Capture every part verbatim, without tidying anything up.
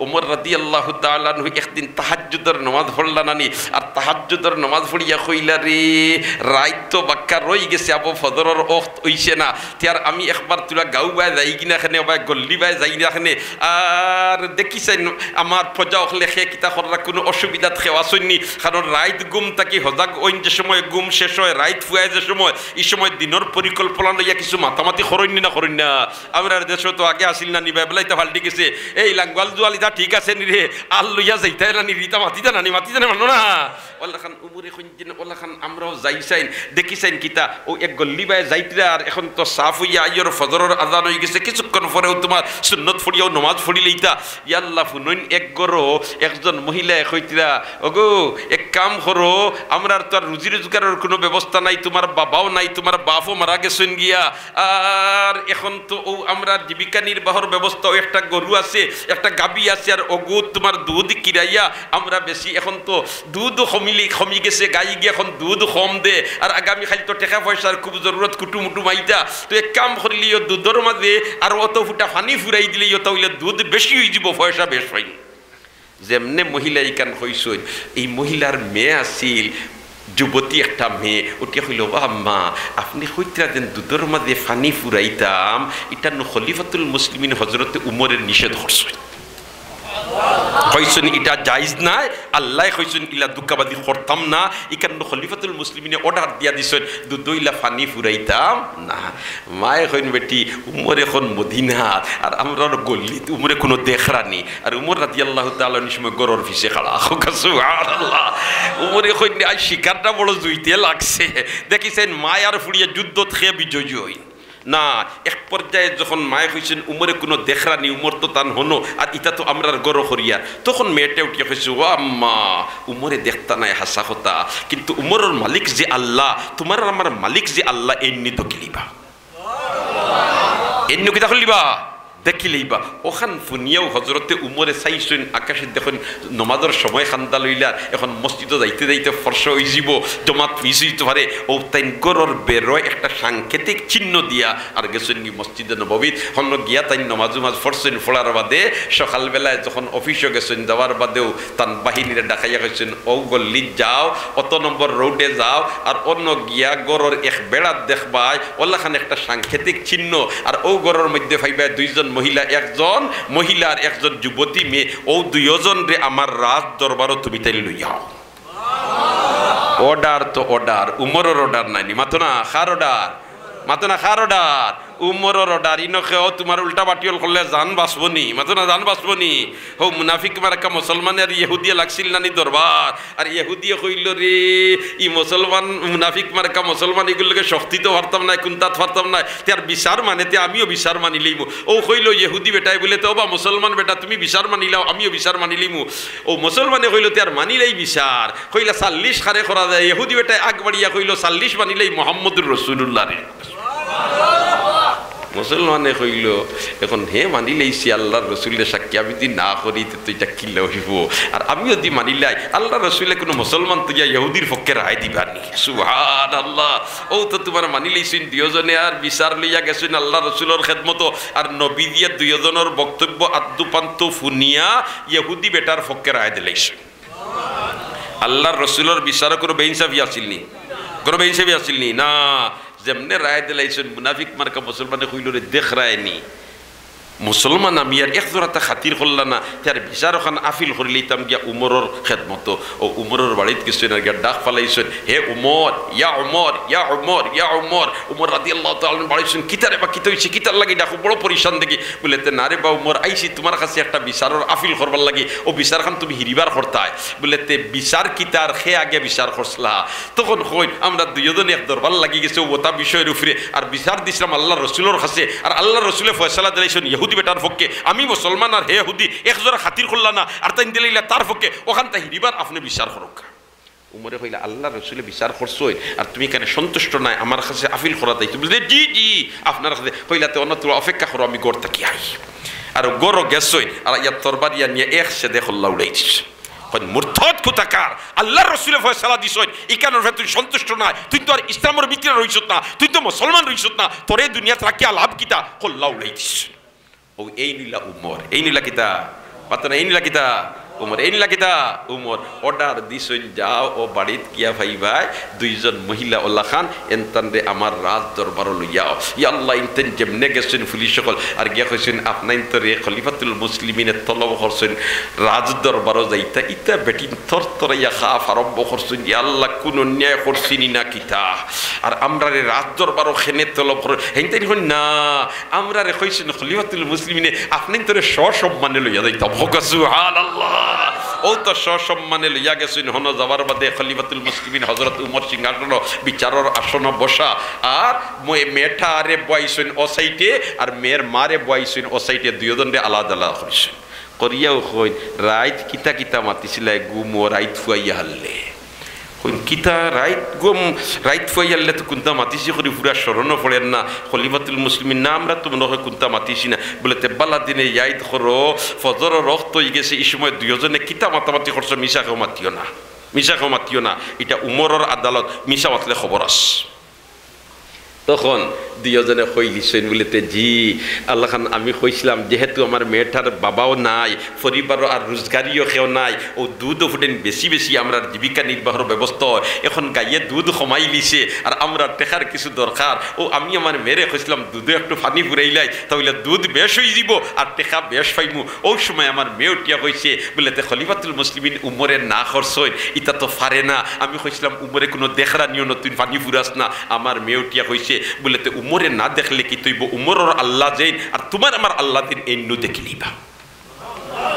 ওমর রাদিয়াল্লাহু তাআলা আনহু একদিন তাহাজ্জুদর নামাজ পড়লা নানি, আর তাহাজ্জুদর নামাজ পড়িয়া কইলা, "রে, রাইত তো বাক্কা রই গেছে, আবো ফজরর ওয়াক্ত অইছে না, তে আর আমি একবার তুরা গাউ বায় যাই কিনা খেনে, বা গল্লি বায় যাই না খেনে, আর দেখি চাইন আমার প্রজা অকলে খে কিতা কররা, কুনু অসুবিধাত খেওয়া চইননি, কারণ রাইত ঘুম থাকি হজাগ অইন যে সময়, ঘুম শেষ অয়, রাইত ফুয়ায় যে সময়, ই সময় দিনর পরিকল্পনা লইয়া কিছু মাতামাতি করইননি না করইন না?" আমরার দেশো তো আগে আছিল না নি বা, বেলাইতা পাল্টি গেছে। এই লাঙ্গুয়াল জুয়াল ইতা ঠিক আছে নি রে? আর লইয়া যাইতায় না নি রে? ইতা মাতিতা না নি, মাতিতা না মানো না। ওলাখান উমরে কইন যে, ওলাখান আমরাও যাই চাইন, দেখি চাইন কিতা। অউ এক গল্লি বায় যাইতরা, আর এখন তো সাফ অইয়া আইয়র, ফজরর আজান অই গেছে, কিছুক্ষণ পরেউ তুমার সুন্নত পড়িয়াউ নমাজ পড়ি লইতা। ইয়াল্লা, হুনইন এক ঘরো একজন মহিলায় কইতরা, "ওগো, এক কাম করো, আমরার তো আর রুজি রোজগারর কুনু ব্যবস্থা নাই, তুমার বাবাও নাই, তুমার বাপও মারা গেছইন গিয়া।" আর এখন তো অউ আমরার জীবিকা নির্বাহর ব্যবস্থা, অউ একটা গরু আছে, একটা গাবি আছে, আর অগু তুমার দুধ কিরাইয়া আমরা বেশি, এখন তো দুধ কমিলি, কমি গেছে, গাই গিয়া এখন দুধ কম দে, আর আগামী কাইল তো টেকা পয়সার খুব জরুরত, কুটুমুটুম আইতা। তো এক কাম করিলিও, দুধর মাঝে আর অত ফুটা পানি ফুরাই দিলিও, তা অইলে দুধ বেশি অইযিবো, পয়সা বেশ অইন। যেমনে মহিলা ইখান কইছইন, এই মহিলার মেয়ে আছিল যুবতী একটা মেয়ে, উঠিয়া কইল, "ও আম্মা, আপনে কইতরা যেন দুধর মাঝে পানি ফুরাইতাম, ইটা নু খলিফাতুল মুসলিমিন হজরতে উমরে নিষেধ করছইন।" কইছইন, "ইটা জায়েজ নায়, আল্লায় কইছইন, ইলা ধুকাবাজি করতাম না, ইখান নু খলিফাতুল মুসলিমিনে order দিয়া দিছইন, দুধো ইলা পানি ফুরাইতাম না।" মায়ে কইন, "বেটি, উমরে এখন মদিনাত, আর আমরার গল্লিত, উমরে কুনু দেখরা নি।" আর উমর রাদিয়াল্লাহু তাআলা আনহু ই সময় ঘরর পিছে খাড়া। কউক্কা সুবহানাল্লাহ। উমরে কইন, "আইজ শিকারটা বড় জুইতে লাগছে।" দেখি চাইন মায় আর ফুড়িয়ে যুদ্ধত খে বিজয়ী অইন। না, এক পর্যায়ে যখন মায়ে কইছইন, "উমরে কুনু দেখরা নি, উমর তো তান হনো, আর ইতা তো আমরার ঘরো করিয়ার।" তখন মেয়েটা উঠিয়া কইছে, "ও আম্মা, উমরে দেখতা নায় হাছা কথা, কিন্তু উমরর মালিক যে আল্লাহ, তুমার আর আমার মালিক যে আল্লাহ, এইন নি দেখিলিবা।" এইন নি কিতা করিলিবা? দেখিলিবা। অখান হুনিয়াউ হজরতে উমরে চাইছইন আকাশে, দেখইন নমাজর সময় খান্দা লইলা, এখন মসজিদো যাইতে যাইতে ফর্সা অইযিবো, জমাত মিস অইতো পারে। অউ তাইন ঘরর বেরো একটা সাংকেতিক চিহ্ন দিয়া আর গেছইন গি মসজিদে নববীত। হনো গিয়া তাইন নমাজ উমাজ পড়ছইন, পড়ার বাদে সকালবেলায় যখন অফিসো গেছইন, যাওয়ার বাদেউ তান বাহিনীরে ডাকাইয়া কইছইন, "অউ গল্লিত যাও, অত নম্বর রোডে যাও, আর অনো গিয়া ঘরর এক বেড়াত দেখবায়, অলাখান একটা সাংকেতিক চিহ্ন, আর অউ ঘরর মধ্যে পাইবায় দুইজন মহিলা, একজন মহিলা আর একজন যুবতী মেয়ে, অউ দুইওজনরে আমার রাজ দরবারো তুমি তাইন লইয়া আও।" Order তো order, উমরর order নায় নি, মাতো না, কার order? মাতো না, কার order? উমরর order। ইনো কেউ তুমার উল্টা বাটিওল করলে জান বাঁচবো নি? মাতো না, জান বাঁচবো নি? হউ মুনাফিক মার্কা মুসলমানে আর ইহুদিয়ে লাগছিল না নি দরবার? আর ইহুদিয়ে কইল, "রে, ই মুসলমান, মুনাফিক মার্কা মুসলমান, ইগুর লগে শক্তিত পারতাম নায়, কুন্তাত পারতাম নায়, তে আর বিচার মানে, তে আমিও বিচার মানিলাইমু।" অউ কইল ইহুদি বেটায় বুলে, "তে ওবা মুসলমান বেটা, তুমি বিচার মানিলাও, আমিও বিচার মানিলাইমু।" অউ মুসলমানে কইল, "তে আর মানিলাই বিচার।" কইলা, "চাল্লিশ কারে করা যায়?" ইহুদি বেটায় আগ বাড়িয়া কইল, "চাল্লিশ মানিলাই মুহাম্মদুর রাসূলুল্লাহরে।" মুসলমানে কইল, "এখন হে মানিলাইছে আল্লাহর রসুলরে সাক্ষী, আমি যদি না করি, তে তো ইটা কিলা অইবো? আর আমি যদি মানিলাই, আল্লাহর রসুলে কুনু মুসলমান থইয়া ইহুদির পক্ষে রায় দিবা নি?" সুবহানাল্লাহ। অউ তো তুমার মানিলাইছইন দুইওজনে, আর বিচার লইয়া গেছইন আল্লাহর রসুলর খেদমতো, আর নবীজিয়ে দুইওজনর বক্তব্য আদ্দু পান্তো হুনিয়া ইহুদি বেটার পক্ষে রায় দিলাইছইন। আল্লাহর রসুলর বিচারো কুনু বেইনসাফি আছিল নি? কুনু বেইনসাফি আছিল নি? না। যেমনে রায় দিলাইছইন, মুনাফিক মার্কা মুসলমানে কইল, "রে, দেখরায় নি, মুসলমান আমি, আর এক জরাতা খাতির করলা না, তে আর বিচার অখান আপিল করিলাইতাম গিয়া উমরর খেদমতো।" অউ উমরর বাড়িত গেছইন আর গিয়া ডাক ফালাইছইন, "হে উমর, ইয়া উমর, ইয়া উমর, ইয়া উমর।" উমর রাদিয়াল্লাহু তাআলা আনহু বাড়িছইন, "কিতা রে বা, কিতা অইছে? কিতার লাগি ডাকো? বড় পরিশান দেখি।" বুলে, "তে না রে বা উমর, আইছি তুমার কাছে একটা বিচারর আপিল করবার লাগি, অউ বিচারখান তুমি হিরিবার করতায়।" বুলে, "তে বিচার কিতার, কে আগে বিচার করছলা?" তখন কইন, "আমরা দুইওজনে এক দরবার লাগি গেছে অউ অতা বিষয়র উপরে, আর বিচার দিছলাম আল্লাহর রসুলর কাছে, আর আল্লাহর রসুলে ফয়সালা দিলাইছইন ইহুদি বেটার পক্ষে। আমি মুসলমান আর হে ইহুদি, এক জরা খাতির করলা না, আর তাইন দিলাইলা তার পক্ষে, অখানতা হিরিবার আপনে বিচার করউক্কা।" উমরে কইলা, "আল্লাহর রসুলে বিচার করছইন, আর তুমি কেনে সন্তুষ্ট নায়, আমার কাছে আপিল করাত আইছো?" বুলে, "জি, জি, আপনার কাছে।" কইলা, "তে অনো তুরা অপেক্ষা করো, আমি ঘর থাকি আই।" আর ঘরো গেছইন, আর ইয়া তরবারি আনিয়া এক ছেদে কল্লা উড়াই দিছইন। কইন, "মুরতাদ কোথাকার, আল্লাহর রসুলে ফয়সালা দিছইন, ইখানর উপরে তুই সন্তুষ্ট নায়, তুই তো আর ইসলামর ভিতরে রইছত না, তুই তো মুসলমান রইছত না, তোরে দুনিয়াত রাখিয়া লাভ কিতা?" কল্লা উড়াই দিছইন। অউ এইন অইলা উমর, এইন অইলা কিতা? মাতো না, ইনলা কিতা? উমর, ইনলা কিতা? উমর। অর্ডার দিছইন, যাও, ও বাড়িত গিয়া পাইবায় দুইজন মহিলা অলাখান, এনতানরে আমার রাজ দরবারো লইয়াও। ইয়া আল্লাহ, ইনতাইন যেমনে গেছইন পুলিশ অকল, আর গিয়া কইছইন, আপনাইনতরে খলিফাতুল মুসলিমিনে তলব করছইন রাজ দরবারো যাইতা। ইতা বেটিন থরথরাইয়া খাফ আরম্ভ করছইন, ইয়া আল্লাহ, কুনু অন্যায় করছিনি না কিতা? আর আমরারে রাজ দরবারো কেনে তলব করইন? হেনতাইন কইন না, আমরারে কইছইন খলিফাতুল মুসলিমিনে আপনাইনতরে সসম্মানে লইয়া যাইতাম। কউক্কা সুবহানাল্লাহ। অউ তো সসম্মানে লইয়া গেছইন। হনো যাওয়ার বাদে খলিফাতুল মুসলিমিন হযরত উমর সিংহাসনো বিচারর আসনো বসা, আর মে-, মেয়েটারে বওয়াইছইন অউ সাইডে, আর মেয়ের মারে বওয়াইছইন অউ সাইডে, দুইওজনরে আলাদা আলাদা করছইন। করিয়াউ কইন, রাইত কিতা কিতা মাতিছিলায়, ঘুমো রাইত ফুয়াইয়া হারলে। কইন, কিতা রাইত ঘুম, রাইত ফুয়াইয়া হারলে তো কুন্তা মাতিছি করি পুরা স্মরণও পড়ের না। খলিফাতুল মুসলিমিন, না, আমরা তো মনো কয় কুন্তা মাতিছি না। বুলে, তে বালা দিনে ইয়াদ করো, ফজরর অক্ত অইগেছে, ই সময় দুইওজনে কিতা মাতামাতি করছো, মিছা কেউ মাতিও না, মিছা কেউ মাতিও না। ইটা উমরর আদালত, মিছা মাতলে খবর আছে। তখন দুইওজনে কইলিছইন বুলে, তে জি, অলাখান আমি কইছিলাম, যেহেতু আমার মেয়েটার বাবাও নাই, পরিবারও আর রোজগারিও কেউ নাই, অউ দুধ ফুটেন বেশি বেশি আমরার জীবিকা নির্বাহর ব্যবস্থা অয়। এখন গাইয়ে দুধ কমাইলিছে, আর আমরার টেকার কিছু দরকার। অউ আমি আমার মেয়েরে কইছিলাম, দুধো একটু পানি ফুরাইলাই, তা অইলে দুধ বেশ অইযিবো, আর টেকা বেশ পাইমু। অউ সময় আমার মেয়ে উঠিয়া কইছে বুলে, তে খলিফাতুল মুসলিমিন উমরে না করছইন, ইতা তো পারে না। আমি কইছিলাম, উমরে কুনু দেখরা নিও না, তুই পানি ফুরাস না। আমার মেয়ে উঠিয়া কইছে বুলে, তে উমরে না দেখলে কিতা অইবো? উমরর আল্লাহ যেইন, আর তুমার আমার আল্লাহ যেইন, এইন্নু দেখিলিবা।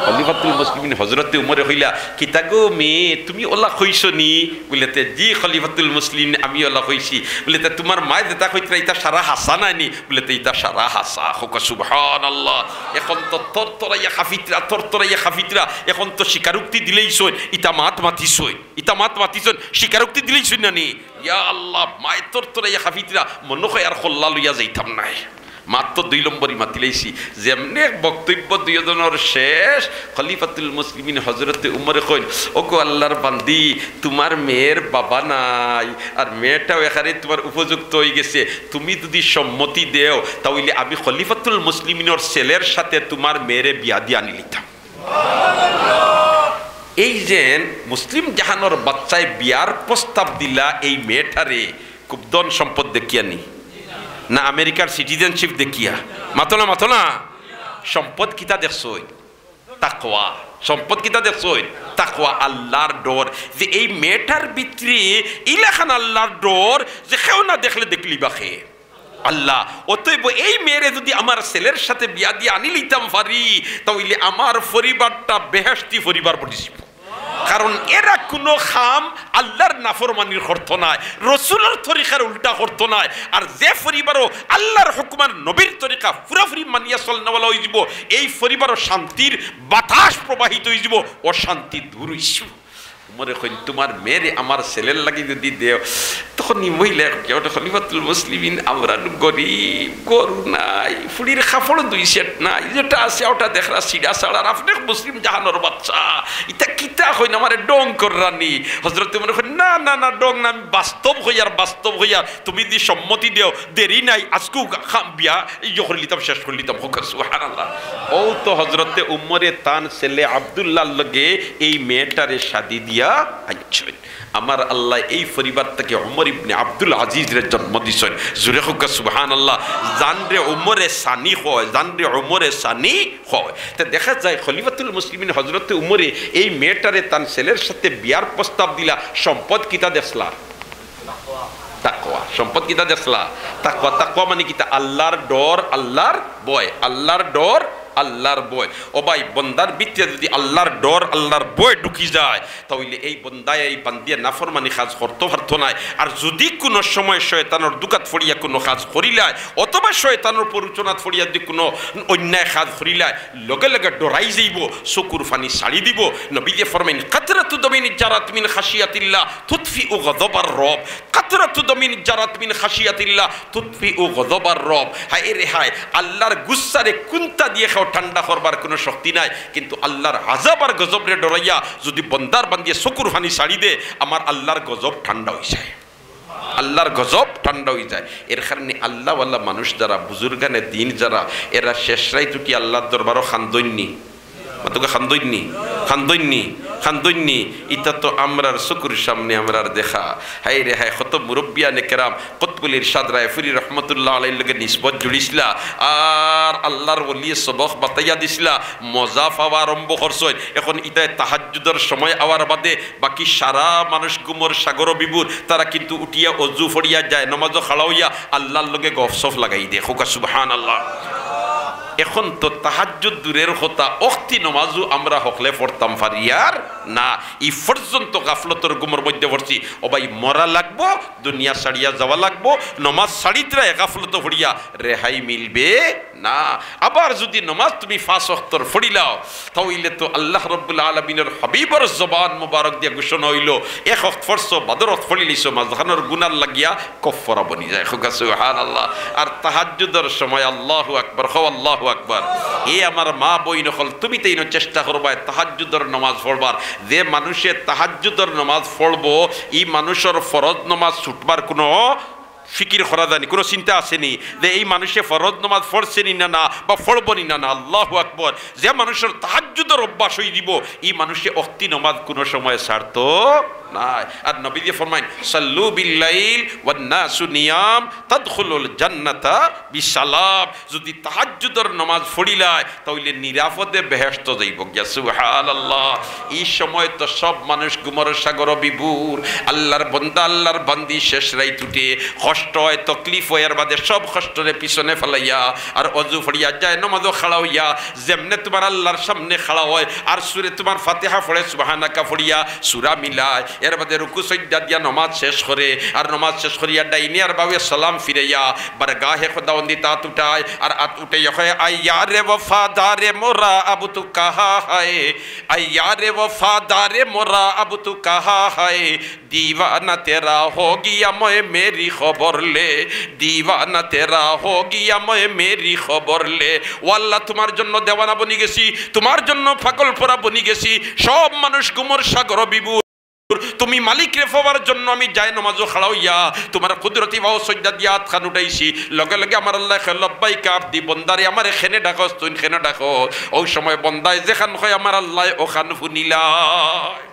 খলিফাতুল মুসলিমিন হযরতে উমরে কইলা, কিতা গো মেয়ে, তুমি অলা কইছো নি? বুলে, তে জি খলিফাতুল মুসলিমিন, আমি অলা কইছি। বুলে, তে তুমার মায়ে যেতা কইতরা, ইতা সারা হাছা নায় নি? বুলে, তে ইতা সারা হাছা। কউক্কা সুবহানাল্লাহ। এখন তো থরথরাইয়া কাঁপিতরা, থরথরাইয়া কাঁপিতরা। এখন তো স্বীকারোক্তি দিলাইছইন, ইতা মাত মাতিছইন, ইতা মাত মাতিছইন, স্বীকারোক্তি দিলাইছইন না নি? ইয়া আল্লাহ, মায়ে থরথরাইয়া কাঁপিতরা, মনো কয় আর কল্লা লইয়া যাইতাম নায়। মাত তো দুই নম্বরি মাতিলাইছি। যেমনে বক্তব্য দুইওজনর শেষ, খলিফাতুল মুসলিমিন হযরতে উমরে কইন, ওগো আল্লার বান্দি, তুমার মেয়ের বাবা নাই, আর মেয়েটাও একেবারে তুমার উপযুক্ত অইগেছে, তুমি যুদি সম্মতি দেও, তা অইলে আমি খলিফাতুল মুসলিমিনর ছেলের সাথে তুমার মেয়েরে বিয়া দিয়া আনিলিতাম। এই যে মুসলিম জাহানর বাচ্চায় বিয়ার প্রস্তাব দিলা এই মেয়েটারে, খুব ধন সম্পদ দেখিয়া নি, না আমেরিকার সিটিজেনশিপ দেখিয়া? মাতো না, মাতো না। সম্পদ কিতা দেখছইন? তাকওয়া। সম্পদ কিতা দেখছইন? তাকওয়া, আল্লার ডর। যে এই মেয়েটার ভিতরে ইলাখান আল্লার ডর, যে কেউ না দেখলে দেখলিবা কে? আল্লাহ। অতএব এই মেয়েরে যুদি আমার ছেলের সাথে বিয়া দিয়া আনিলিতাম পারি, তা অইলে আমার পরিবারটা বেহেশতি পরিবার বনিযিবো। কারণ এরা কুনু কাম আল্লার নাফরমানির করতো নায়, রসুলর তরিকার উল্টা করতো নায়। আর যে পরিবারও আল্লার হুকুম আর নবীর তরিকা পুরাপুরি মানিয়া চলনেওয়ালা অইযিবো, এই পরিবারও শান্তির বাতাস প্রবাহিত অইযিবো, অশান্তি দূর অইযিবো। উমরে কইন, তুমার মেয়েরে আমার ছেলের লাগি যুদি দেও। তখন ই মহিলা কইন, ওটা খলিফাতুল মুসলিমিন, আমরা নু গরিব, ঘর নাই, ফুড়ির কাপড় দুই সেট নাই, যেটা আছে ওটা দেখরা ছিড়া ছাড়া, আর আপনে মুসলিম জাহানর বাচ্চা, ইতা কিতা কইন, আমারে ঢং কররা নি? হযরতে উমরে কইন, না, না, না, ঢং না, আমি বাস্তব কইয়ার, বাস্তব কইয়ার, তুমি যুদি সম্মতি দেও, দেরি নাই, আইজকু গা-, খাম বিয়া, ইয়ে করিলিতাম, শেষ করিলিতাম, কউক্কা সুবহানাল্লাহ। অউ তো হযরতে উমরে তান ছেলে আব্দুল্লাহর লগে এই মেয়েটারে শাদি দিয়া আনছইন। আমার আল্লায় এই পরিবার থাকি উমর ইবনে আব্দুল আজিজরে জন্ম দিছইন। জুরে কউক্কা সুবহানাল্লাহ। যানরে উমরে সানি কয়, যানরে উমরে সানি কয়। তে দেখা যায় খলিফাতুল মুসলিমিন হযরতে উমরে এই মেয়েটারে তান ছেলের সাথে বিয়ার প্রস্তাব দিলা, সম্পদ কিতা দেখছলা? তাকওয়া। সম্পদ কিতা দেখছলা? তাকওয়া। তাকওয়া মানে কিতা? আল্লার ডর, আল্লার ভয়। আল্লার ডর, আল্লার ভয়। ও ভাই, বন্দার ভিতরে যুদি আল্লার ডর, আল্লার ভয় ঢুকি যায়, তা অইলে এই বন্দায়, এই বান্দিয়ে নাফরমানি কাজ করতো পারতো নায়। আর যুদি কুনু সময় শয়তানর ধুকাত পড়িয়া কুনু কাজ করিলায়, অথবা শয়তানর প্ররোচনাত পড়িয়া যুদি কুনু অন্যায় কাজ করিলায়, লগে লগে ডরাই যাইবো, চকুর পানি ছাড়ি দিবো। নবীয়ে ফরমাইন, কাতরাতু দামিন জারাত মিন খাশিয়াতিল্লাহ তুতফিউ গযবার রব। কাতরাতু দামিন জারাত মিন খাশিয়াতিল্লাহ তুতফিউ গযবার রব। হায় রে হায়, আল্লার গুসারে কুন্তা দিয়া কেউ ঠান্ডা করবার কুনু শক্তি নাই, কিন্তু আল্লার আযাব আর গজবরে ডরাইয়া যুদি বন্দার বান্দিয়ে চকুর পানি ছাড়ি দে, আমার আল্লার গজব ঠান্ডা অইযায়। আল্লার গজব ঠান্ডা অইযায়। এর কারণে আল্লাওয়ালা মানুষ যারা, বুজুর্গানে দিন যারা, এরা শেষ রাইত উঠি আল্লার দরবারো কান্দইন নি। মাতুকা খান্দইননি, খান্দইননি, খান্দইননি। ইতা তো আমরার চকুর সামনে আমরার দেখা। হায় রে হায়, কত মুরব্বিয়ানে কেরাম, কতবুল ইরশাদ রায়পুরী রহমতুল্লাহ আলাইহির লগে নিসবত জুড়িছলা, আর আল্লাহর ওলিয়ে সবক বাতাইয়া দিছলা, মজা পাওয়া আরম্ভ করছইন। এখন ইতায় তাহাজ্জুদর সময় আওয়ার বাদে বাকি সারা মানুষ ঘুমর সাগর বিভোর, তারা কিন্তু উঠিয়া অজু ফড়িয়া যায়, নমাজও খাড়া অইয়া আল্লাহর লগে গফসফ লাগাই দে। কউক্কা সুবহানাল্লাহ। এখন তো তাহাজ্জুদ দূরের কথা, অক্তি নমাজও আমরা হকলে পড়তাম পারিয়ার না। ই পর্যন্ত গাফলতর ঘুমর মধ্যে পড়ছি। ও ভাই, মরা লাগবো, দুনিয়া ছাড়িয়া যাওয়া লাগবো, নমাজ ছাড়িতরায় গাফলতো পড়িয়া রেহাই মিলবে না। আবার যদি নমাজ তুমি পাঁচ ওয়াক্তর পড়িলাও, তাইলে তো আল্লাহ রব্বুল আলামিনর হাবিবর জবান মুবারক দিয়া ঘোষণা অইলো, এক ওয়াক্ত পড়ছো, বাদর ওয়াক্ত পড়িলিছো, মাঝখানর গুনার লাগিয়া কফফারা বনি যায়। কউক্কা সুবহানাল্লাহ। আর তাহাজ্জুদর সময় আল্লাহু আকবার, কও আল্লাহু আকবার। এ আমার মা বইন অকল, তুমি তাইন চেষ্টা করবায় তাহাজ্জুদর নমাজ পড়বার। যে মানুষে তাহাজ্জুদর নমাজ পড়বো, ই মানুষর ফরজ নমাজ ছুটবার কোনো ফিকির করা যায়নি, কোনো চিন্তা আছেনি যে এই মানুষে ফরজ নমাজ পড়ছেনি না, না, বা পড়বোনি না, না। আল্লাহু আকবার। যে মানুষর তাহাজ্জুদর অভ্যাস অই দিবো, ই মানুষে অক্তি নমাজ কোনো সময় ছাড়তো নায়। আর নবীজি ফরমাইন, "সাল্লু বিল্লাইল ওয়ান নাসু নিয়াম তাদখুলুল জান্নাতা বিসালাম।" যদি তাহাজ্জুদর নমাজ পড়িলায়, তাইলে নিরাপদে বেহেশত যাইবো গিয়া। সুবহানাল্লাহ। ই সময় তো সব মানুষ ঘুমর সাগর বিভোর। আল্লাহর বন্দা, আল্লাহর বান্দি শেষ রাইত উঠে, কষ্ট অয়, তকলিফ অয়, এর বাদে সব কষ্টরে পিছনে ফালাইয়া আর অজু ফড়িয়া যায় নমাজও খাড়া অইয়া, যেমনে তুমার আল্লাহর সামনে খাড়া অয় আর সুরে তুমার ফাতিহা পড়ে, সুবহানাকা পড়িয়া সুরা মিলায়, এর বাদে রুকু সইজদা দিয়া নমাজ শেষ করে, আর নমাজ শেষ করিয়া ডাইনে আর বাউয়ে সালাম ফিরাইয়া বারগাহে খোদাবন্দি আত উঠায়, আর আত উঠাইয়া কয়, "আই ইয়ারে ওফাদারে মোরা, আব তু কাহা হায়? আই ইয়ারে ওফাদারে মোরা, আব তু কাহা হায়? দিওয়ানা তেরা হো গিয়া, ময় মেরি খবর লে। দিওয়ানা তেরা হো গিয়া, ময় মেরি খবর লে।" ও আল্লাহ, তুমার জন্য দেওয়ানা বনি গেছি, তুমার জন্য পাগল পরা বনি গেছি। সব মানুষ ঘুমর সাগর বিভোর। তুমি মালিকরে পাওয়ার জন্য আমি যায় নমাজও খাড়া অইয়া তুমার কুদরতি পাও সইজদা দিয়া আতখান উঠাইছি। লগে লগে আমার আল্লায় কয়, "লব্বাইকা আবদি, বন্দারে, আমারে কেনে ডাকস তুইন, কেনে ডাকস?" অউ সময় বন্দায় যেখান কয় আমার আল্লায় অখান হুনিলায়।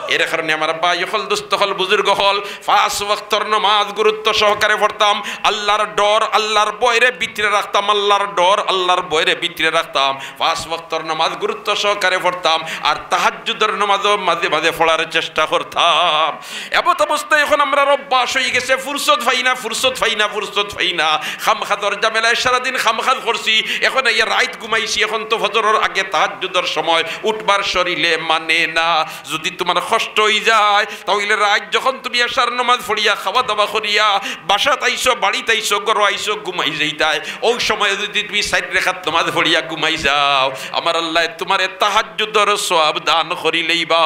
এর কারণে আমার ভাই অকল, দোস্ত অকল, বুজুর্গ অকল, পাঁচ ওয়াক্তর নমাজ গুরুত্ব সহকারে পড়তাম। আল্লাহর ডর, আল্লাহর ভয়রে ভিতরে রাখতাম, আল্লাহর ডর, আল্লাহর ভয়রে ভিতরে রাখতাম। পাঁচ ওয়াক্তর নমাজ গুরুত্ব সহকারে পড়তাম, আর তাহাজ্জুদর নমাজও মাঝে মাঝে পড়ার চেষ্টা করতাম। এমত অবস্থায় এখন আমরার অভ্যাস অই গেছে, ফুরসত পাই না, ফুরসত পাই না, ফুরসত পাই না। কাম-কাজর ঝামেলায় সারাদিন কাম-কাজ করছি, এখন আইয়া রাইত ঘুমাইছি, এখন তো ফজরর আগে তাহাজ্জুদর সময়, উঠবার শরীরে মানে না। যদি তুমার কষ্ট অই যায়, তাইলে রাইত যখন তুমি এশার নমাজ পড়িয়া, খাওয়া দাওয়া করিয়া, বাসাত আইছো, বাড়িত আইছো, ঘরো আইছো, ঘুমাই যাইতায়, অউ সময় যদি তুমি চাইর রেকাত নমাজ পড়িয়া ঘুমাই যাও, আমার আল্লায় তুমারে তাহাজ্জুদর সওয়াব দান করিলাইবা।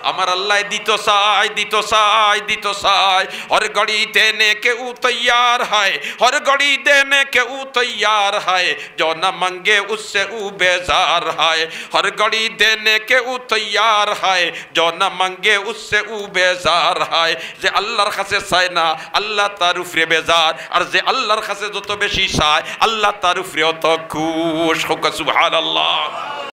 আমার আল্লায় দিতো চায়, দিতো চায়, দিতো চায়। হর ঘড়ি দেনে কে উ তৈয়ার হায়, হর ঘড়ি দেনে কে উ তৈয়ার হায়, জো না মাঙ্গে উসসে উ বেজার হায়। হর ঘড়ি দেনে কে উ তৈয়ার হায়, জো না মাঙ্গে উসসে উ বেজার হায়। যে আল্লাহর কাছে চায় না, আল্লাহ তার উপরে বেজার, আর যে আল্লাহর কাছে যত বেশি চায়, আল্লাহ তার উপরে অত খুশ। কউক্কা সুবহানাল্লাহ।